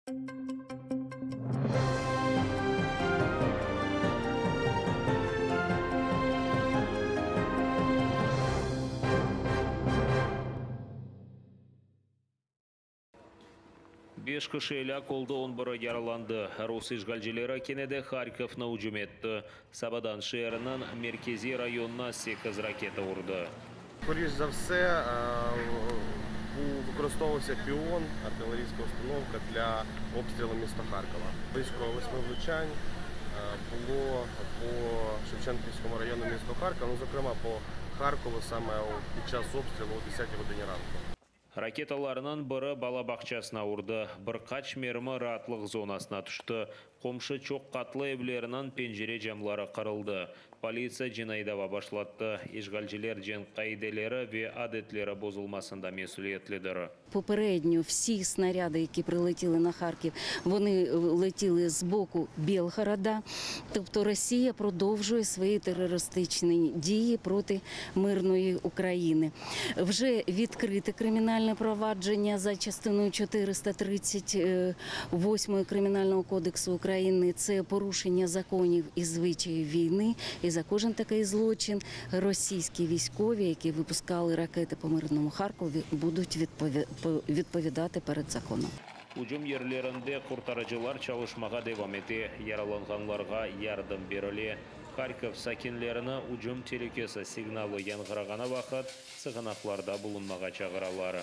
Beş kişi elâk oldı, on biri yaralandı. Rus işğalcileri kene de Harkovnı ücüm etti. Sabadan şeeriniñ merkeziy rayonına sekiz raketa urdı. Скоріш за все, використовувався Піон, артилерійська установка для обстрілу міста Харкова. Близько 8 влучань було по Шевченківському району міста Харкова, ну, зокрема по Харкову саме під час обстрілу о 10 годині ранку. Raketalarnıñ biri bala bağçasına urdı, bir qaç mermi raatlıq zonasına tüşti. Qomşu çoq qatlı evlerniñ pencere camları qırıldı. Politsiya cinaiy dava başlattı. İşğalciler cenk qaideleri ve adetleri bozulmasında mesüliyetlidir. Попередньо всі снаряди, які прилетіли на Харків, вони летіли з боку Білгорода. Тобто Росія продовжує свої терористичні дії проти мирної України. Вже відкрите кримінальне провадження за частиною 438 Кримінального кодексу України. Це порушення законів і звичаїв війни. І за кожен такий злочин російські військові, які випускали ракети по мирному Харкові, будуть відповідати перед законом. Ücüm yerlerinde qurtarıcılar çalışmağa devam ete, yaralanğanlarğa yardım berile. Harkov sakinlerini ücüm telükesi signalı yañğırağanı vaqıt sığınaqlarda bulunmağa çağıralar.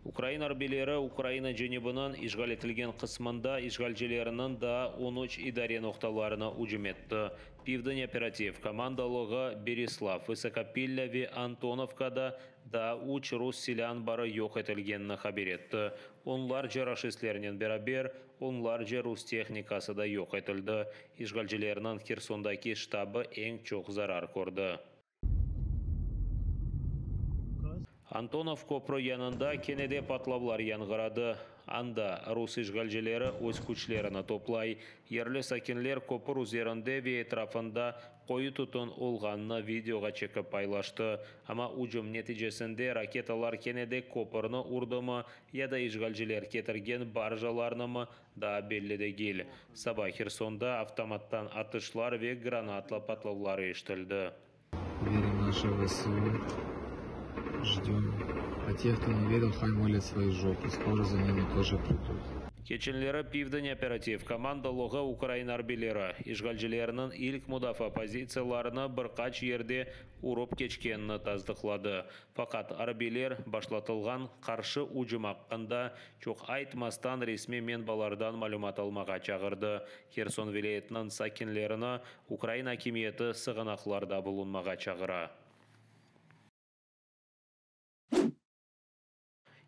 Ukraina arbiyleri Ukraina cenübiniñ işğal etilgen qısmında işğalcilerniñ daa on üç idare noqtalarına ücüm etti. Pivden operativ komandalığı Berislav, Vısokopillâ ve Antonovkada daa üç rus silâ anbarı yoq etilgenini haber etti. Onlarca raşistlernen beraber onlarca rus tehnikası da yoq etildi. İşğalcilerniñ Hersondaki ştabı eñ çoq zarar kördi. Antonov köprü yanında kene de patlavlar yañğıradı. Anda rus işğalcileri öz küçlerini toplay. Yerli sakinler köpür üzerinde ve etrafında qoyu tütün olğanını videoğa çekip paylaştı. Amma ücüm neticesinde raketalar kene de köpürni urdımı ya da işğalciler ketirgen barjalarnımı daa belli degil. Saba Hersonda avtomattan atışlar ve granata patlavları eşitildi. Верим в наше ВСУ. Ждем. А тех, кто не верил, хай молят свои жопы. Скоро за ними тоже придут. Keçenleri Pivden operativ komandalığı Ukraina arbiyleri işğalcilerniñ ilk mudafaa pozitsiyalarını bir qaç yerde urıp keçkenini tasdıqladı. Faqat arbiyler başlatılğan qarşı ücüm aqqında çoq aytmastan resmiy menbalardan malümat almağa çağırdı. Herson vilâyetiniñ sakinlerini Ukraina akimiyeti sığınaqlarda bulunmağa çağıra.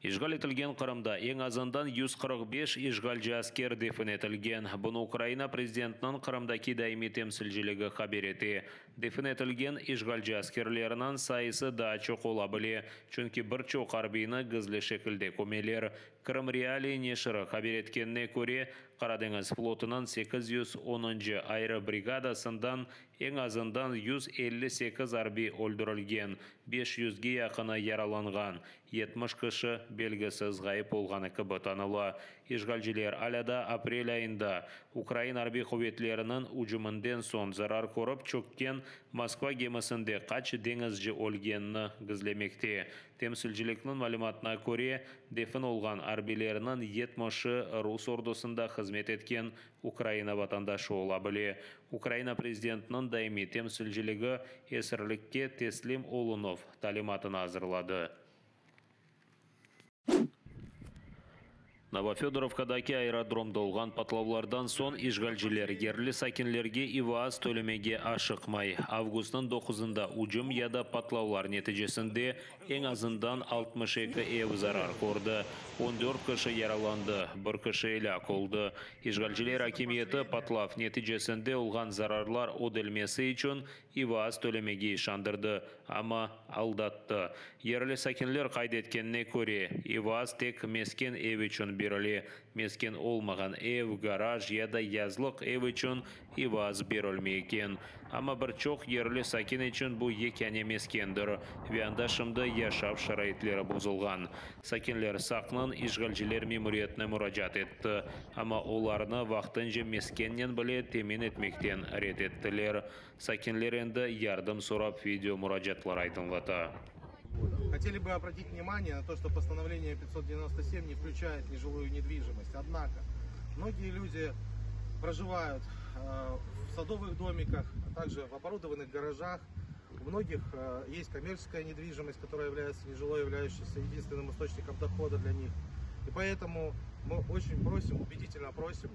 İşğal etilgen Qırımda eñ azından 145 işğalci asker defin etilgen. Bunı Ukraina prezidentiniñ Qırımdaki daimiy temsilciligi haber ete. Defin etilgen işğalci askerleriniñ sayısı daa çoq ola bile, çünki bir çoq arbiyni gizli şekilde kömeler. Krım Realii neşiri haber etkenine köre, Qara deñiz flotunıñ 810-ncı ayrı brigadasından eñ azından 158 arbiy öldürilgen, 500ge yaqını yaralanğan, 70 kişi belgisiz ğayıp olğanı kibi tanıla. İşğalciler alâ daa aprel ayında Ukraina arbiy quvetleriniñ ücüminden soñ zarar körip çökken Moskva gemisinde qaç deñizci ölgenini gizlemekte. Temsilcilikniñ malümatına köre, defin olğan arbiylerniñ 70-i rus ordusında hızmet etken Ukraina vatandaşı ola bile. Ukraina prezidentiniñ daimiy temsilciligi esirlikke teslim olunuv talimatını azırladı. Novofedorovkadaki aerodromda olğan patlavlardan soñ işğalciler yerli sakinlerge ivaz tölemege aşıqmay. Avgustnıñ 9-ında ücüm ya da patlavlar neticesinde eñ azından 62 ev zarar kördi, 14 kişi yaralandı, bir kişi elâk oldı. İşğalciler akimiyeti patlav neticesinde olğan zararlar ödelmesi içün ivaz tölemege işandırdı, amma aldattı. Yerli sakinler qayd etkenine köre, ivaz tek mesken ev içün berildi. berile. Mesken olmağan ev, garaj ya da yazlıq ev içün ivaz berilmey eken. Amma bir çoq yerli sakin içün bu yekâne meskendir ve anda şimdi yaşav şaraitleri bozulğan. Sakinler Saqnıñ işğalciler memuriyetine muracaat etti, amma olarnı vaqtınca meskennen bile temin etmekten red ettiler. Sakinler endi yardım sorap video muracaatlar aydınlata. Хотели бы обратить внимание на то, что постановление 597 не включает нежилую недвижимость. Однако, многие люди проживают в садовых домиках, а также в оборудованных гаражах. У многих есть коммерческая недвижимость, которая является нежилой, являющейся единственным источником дохода для них. И поэтому мы очень просим, убедительно просим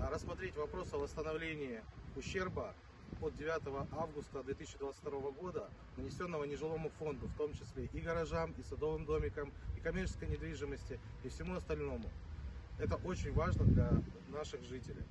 рассмотреть вопрос о восстановлении ущерба от 9 августа 2022 года, нанесенного нежилому фонду, в том числе и гаражам, и садовым домикам, и коммерческой недвижимости, и всему остальному. Это очень важно для наших жителей.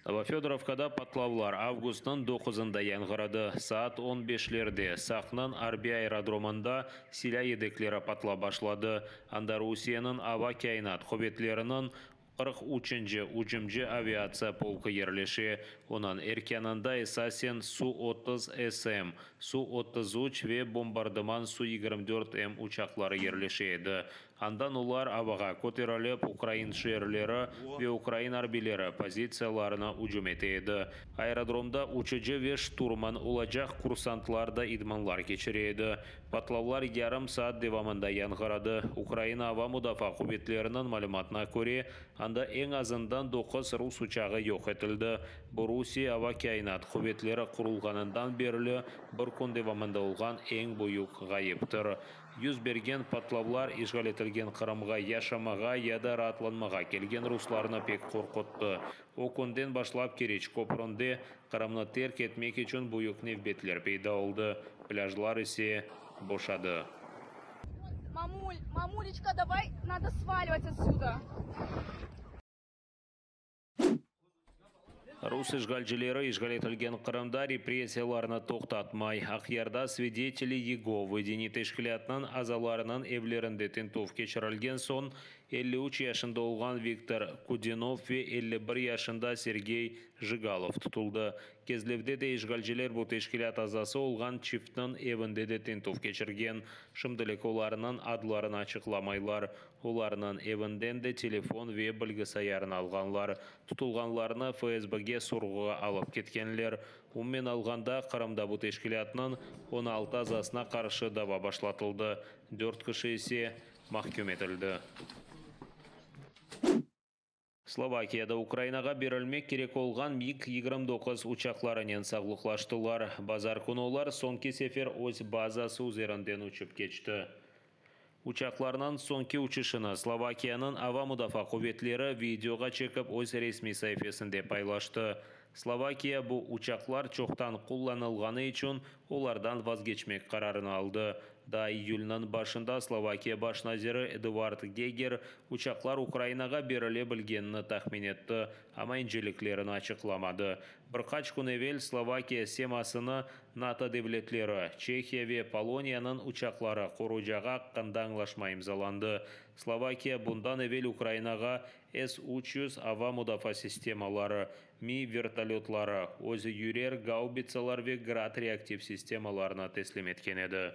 Novofödorovkada patlavlar avgustnıñ doquzında yañğıradı. Saat on beşlerde Saqnıñ arbiy aerodromında silâ yedekleri patlap başladı. Anda Rusiyeniñ Ava kâinat quvetleriniñ 43-nci ücümci aviatsiya polku yerleşe. Onıñ erkânında esasen Su-otuz SM, Su-33 ve bombardıman Su-24M uçaqları yerleşe edi. Andan olar avağa köterilip, ukrain şeerleri ve ukrain arbiyleri pozitsiyalarına ücüm ete edi. Aerodromda uçucı ve şturman olacaq kursantlar da idmanlar keçire edi. Patlavlar yarım saat devamında yañğıradı. Ukraina Ava mudafaa quvetleriniñ malümatına köre, anda eñ azından doquz rus uçağı yoq etildi. Bu Rusiye Ava kâinat quvetleri qurulğanından berli bir kün devamında olğan eñ büyük ğayıptır. Yüz bergen patlavlar işğal etilgen Qırımğa yaşamağa ya da raatlanmağa kelgen ruslarnı pek qorquttı. O künden başlap Keriç köpründe Qırımnı terk etmek içün büyük nevbetler peyda oldı, plâjlar ise boşadı. Мамуль, мамулечка, давай, надо сваливать отсюда. Rus işğalcileri işğal etilgen Qırımda repressiyalarnı toqtatmay. Aqyarda Svideteli Yegovı diniy teşkilâtınıñ azalarınıñ evlerinde tintüv keçirilgen soñ 53 yaşında olğan Viktor Kudinov ve 51 yaşında Sergey Jigalov tutuldı. Kezlevde de işğalciler bu teşkilât azası olğan çiftniñ evinde de tintüv keçirgen. Şimdilik olarnıñ adlarını açıqlamaylar. Olarnıñ evinden de telefon ve bilgisayarını alğanlar. Tutulğanlarnı FSBge sorğuğa alıp ketkenler. Umumen alğanda, Qırımda bu teşkilâtnıñ 16 azasına qarşı dava başlatıldı, dört kişi ise mahküm etildi. Slovakiyada Ukrainağa berilmek kerek olğan MiG-29 uçaqlarınen sağlıqlaştılar. Bazar künü olar soñki sefer öz bazası üzerinden uçıp keçti. Uçaqlarnıñ soñki uçuşını Slovakiyanıñ Ava mudafaa quvetleri videoğa çekip öz resmiy saifesinde paylaştı. Slovakiya bu uçaqlar çoqtan qullanılğanı içün olardan vazgeçmek qararını aldı. Daa iyülniñ başında Slovakiya baş naziri Eduard Geger uçaqlar Ukrainağa berile bilgenini tahmin etti, amma inceliklerini açıqlamadı. Bir qaç kün evel Slovakiya semasını NATO devletleri, Çehiya ve Poloniyanıñ uçaqları qorucağı aqqında añlaşma imzalandı. Slovakiya bundan evel Ukrainağa S-300 ava mudafaa sistemaları, Mi vertolötları, özüyürer gaubitsalar ve Grad reaktiv sistemalarını teslim etken edi.